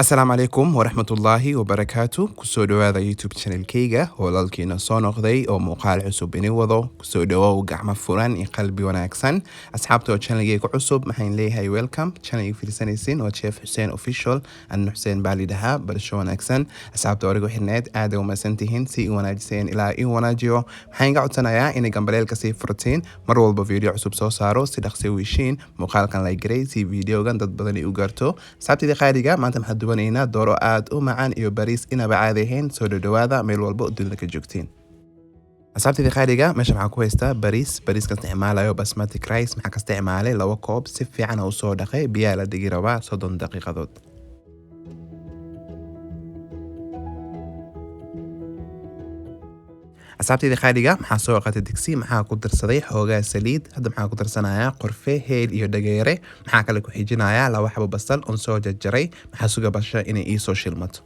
Asalaamu calaykum waraxmatullaahi wabarakaatu. Kusoo dhawaada YouTube channelkayga, walaalkiina soo noqday oo muuqaal cusub ini wado. Kusoo dhawow gacmo furan iyo qalbi wanaagsan. Asxaabta oo channelkayga cusub, maxaan leeyahay welcome. Channelka fiirsanaysiin waa Chef Xuseen Official, anna Xuseen baa lidhahaa. Barasho wanaagsan. Asxaabta origo xirneed, aad u mahadsantihiin si i wanaajiseen ilaa i wanaajiyo. Maxaan iga codsanayaa inay gambaleelka sii furtiin, mar walba video cusub soo saaro si dhaqsi u heshiin. Muuqaalkan like garay si videogan dad badan ay u gaarto. Asxaabtayda qaaliga, maanta maxaa dubanaynaa? Dooro aad u macaan iyo bariis inaba caadi ahayn. Soo dhadhawaada meel walba oo dunida ka joogtiin. Asxaabtayda qaaliga, meesha maxaa ku haystaa? Bariis. Bariiska isticmaalayo basmati rice. Maxaa ka isticmaalay? 2 koob. Si fiican u soo dhaqay, biyaha la dhigi rabaa 30 daqiiqadood. Asxaabtayda qaaliga, maxaa soo qaatay? Digsi. Maxaa ku darsaday? Xoogaa saliid. Hadda maxaa ku darsanayaa? Qorfe, heel iyo dhageere. Maxaa kale ku xijinayaa? 2 xabo basal oon soo jarjaray. Maxaa suga? Basha inay iisoo shilmato.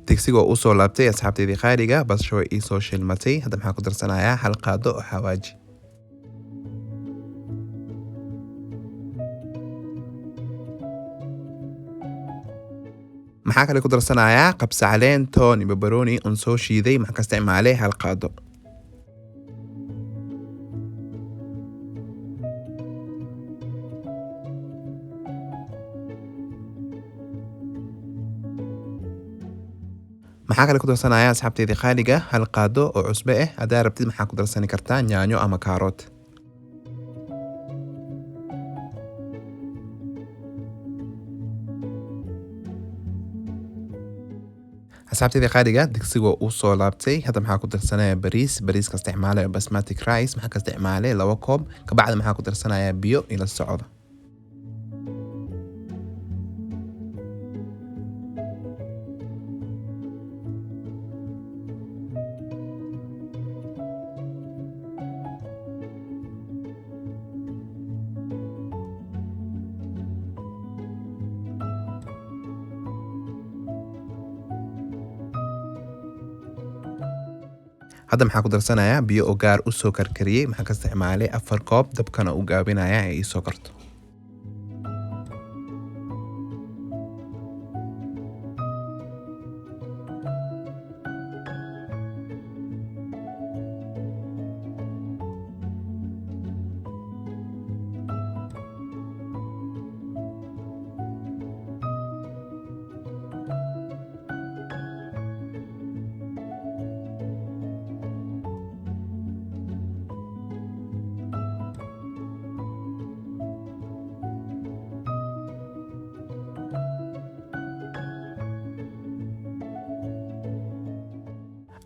Digsiga oo usoo laabtay, asxaabteydii qaaliga, basasha way iisoo shilmatay. Hadda maxaa ku darsanayaa? Hal qaado oo xawaaji. Maxaa kale ku darsanayaa? Qabsa caleen, toon iyo barbarooni oon soo shiiday. Maxaa ka isticmaalay? Hal qaado. Maxaa kale ku darsanayaa, asxaabteydii qaaliga? Hal qaado oo cusbe ah. Haddaa rabtid, maxaa ku darsani kartaa? Yaanyo ama kaaroot. Asxaabteyda qaaliga, digsiga uu soo laabtay. Hadda maxaa ku darsanaya? Bariis. Bariiska isticmaalayo basmati rice. Maxaa ka isticmaalay? 2 koob. Kabacdi maxaa ku darsanaya? Biyo. Ila socda. Hadda maxaa ku darsanayaa? Biyo oo gaar usoo karkariyey. Maxaa ka isticmaalay? 4 koob. Dabkana u gaabinaya ee iisoo karto.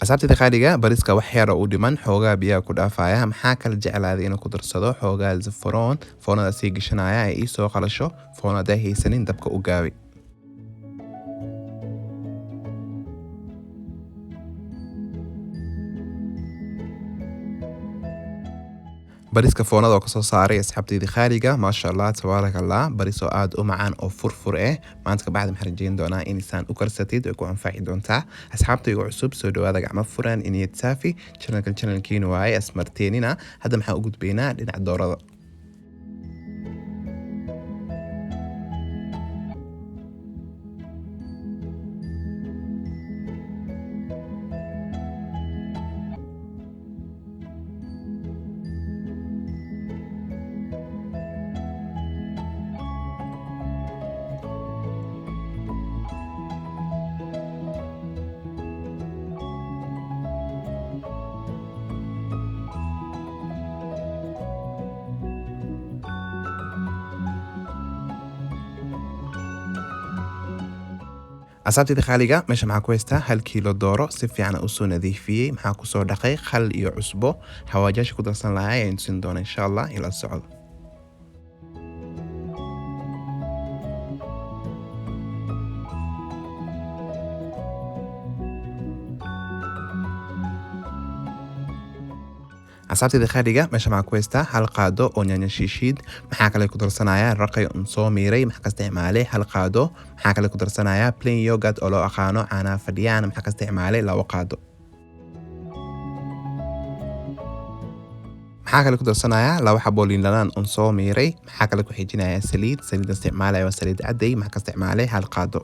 Asxaabtayda qaaliga, bariiska wax yara u dhiman, xoogaa biyaha ku dhaafaya. Maxaa kala jeclaaday inuu ku darsado? Xoogaa zafaroon. Foonada sii gashanaya ee iisoo qalasho. Foona haddaa haysanin, dabka u gaabi. Bariiska foonada oo kasoo saaray, asxaabtayda khaaliga, maasha Allah, tabaaraka Allah. Bariis oo aad u macaan oo furfur eh. Maanta kabacdi maxaan rajeyn doonaa inaysaan u karsatid, way ku anfaci doontaa. Asxaabtayga cusub, soo dhawaada, gacmo furan, iniyad saafi. Channelkan channelkiina waaye, asmarteenina. Hadda maxaan u gudbaynaa? Dhinaca doorada. Asxaabtayda khaaliga, meesha maxaa ku haystaa? 1 kiilo dooro, si fiican usoo nadiifiyey. Maxaa kusoo dhaqay? Khal iyo cusbo. Xawaajaasha ku darsan lahaa ayaan tusin doona insha Allah, ila socdo. Asxaabtayda qaaliga, meesha maxaa ku haystaa? Hal qaado oo yaanyo shiishiid. Maxaa kale ku darsanayaa? Raqay un soo miiray. Maxaa ka isticmaalay? Hal qaado. Maxaa kale ku darsanayaa? Plain yogurt oo loo aqaano caanaha fadhiyaan. Maxaa ka isticmaalay? 2 qaado. Maxaa kale ku darsanayaa? 2 xabo liin dhanaan un soo miiray. Maxaa kale ku xijinayaa? Saliid. Saliidda isticmaalaya waa saliid cadday. Maxaa ka isticmaalay? Hal qaado.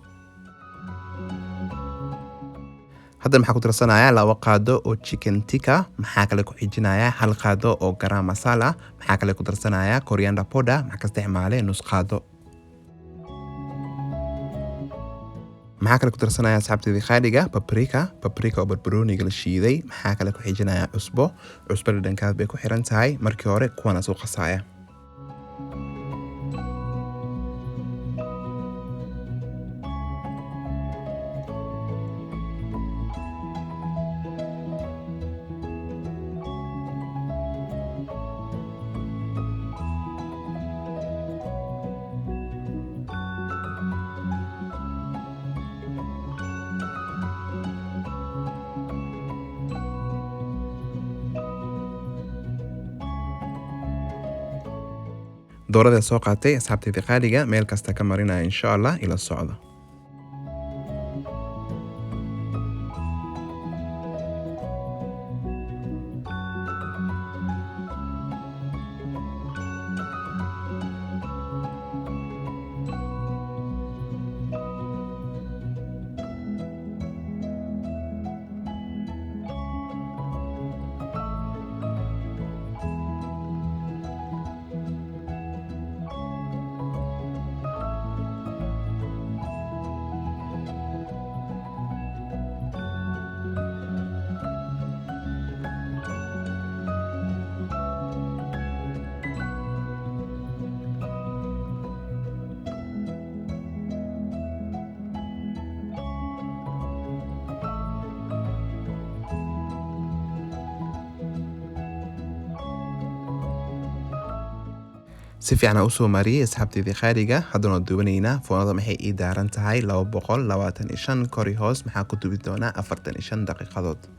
Hadda maxaa ku darsanayaa? 2 qaado oo chicken tikka. Maxaa kale ku xijinayaa? Hal qaado oo garam masala. Maxaa kale ku darsanayaa? Coriander powder. Maxaa ka isticmaalay? Nus qaado. Maxaa kale ku darsanayaa, asxaabteydii qaaliga? Paprika, paprika oo barbarooniga la shiiday. Maxaa kale ku xijinayaa? Cusbo. Cusbo dhadhankaad bay ku xiran tahay. Markii hore kuwana soo qasaya. Doorada soo qaatay, asxaabteyda qaaliga, meel kasta ka marinaya, insha Allah ila socda. Si fiican aan usoo mariyey, asxaabteydii qaaliga. Haddana waan duubanaynaa. Foonada maxay ii daaran tahay? 225 kori hoos. Maxaa ku dubi doonaa? 45 daqiiqadood.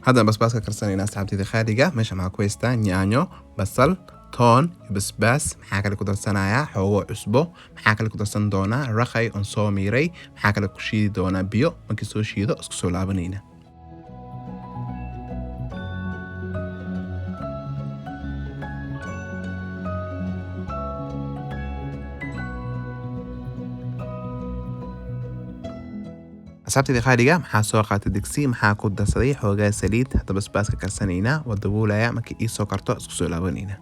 Haddana basbaaska karsanayna, asxaabteyda qaaliga. Meesha maxaa ku haystaa? Yaanyo, basal, toon iyo basbaas. Maxaa kale ku darsanayaa? Xoogo cusbo. Maxaa kale ku darsan doonaa? Raqay oon soo miiray. Maxaa kale ku shiidi doonaa? Biyo. Markii soo shiido isku soo laabanayna. Asxaabteyda qaaliga, maxaa soo qaatay? Digsi. Maxaa ku darsaday? Xoogaa saliid. Hadda basbaaska karsanaynaa, waa daboolaya. Markii ii soo karto isku soo laabanayna.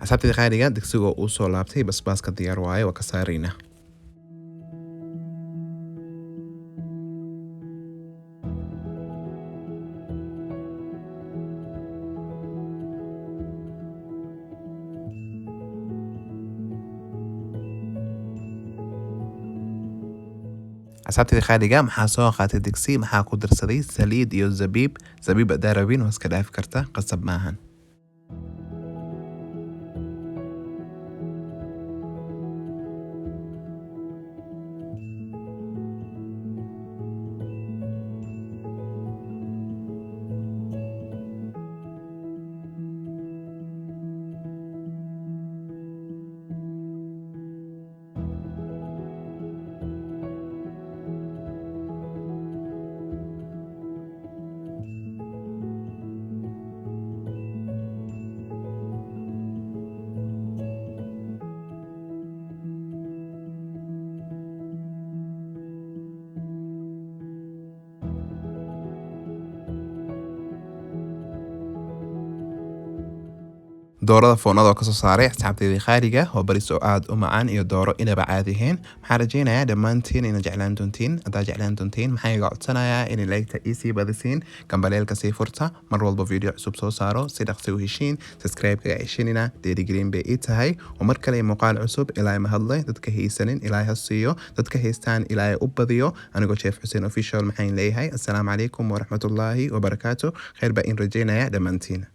Asxaabteyda qaaliga, digsiga uu soo laabtay, basbaaska diyaar waaye, waa ka saaraynaa. Asxaabteyda qaaliga, maxaa soo qaatay? Digsi. Maxaa ku darsaday? Saliid iyo zabiib. Zabiib hadaa rabin waa iska dhaafi kartaa, qasab maahan. Doorada foornada oo kasoo saaray, asxaabteydii khaaliga, oo baris oo aad u macaan iyo dooro inaba caadi ahayn. Maxaan rajeynayaa dhammaantiin inaad jeclaan doontiin. Haddaad jeclaan doontiin, maxaan iga codsanayaa inay like-ta iisii badisiin, gambaleelka sii furta, mar walba video cusub soo saaro si dhaqsi u heshiin, subscribe-kaga ceshinina, dhiirigelin bay ii tahay. Oo mar kale muuqaal cusub. Ilaahay mahadle. Dadka haysanin Ilaahay ha siiyo, dadka haystaan Ilaahay u badiyo. Anigoo Chef Xuseen Official, maxaan leeyahay assalaamu calaykum waraxmatullaahi wabarakaatu. Khayr baa in rajeynaya dhammaantiin.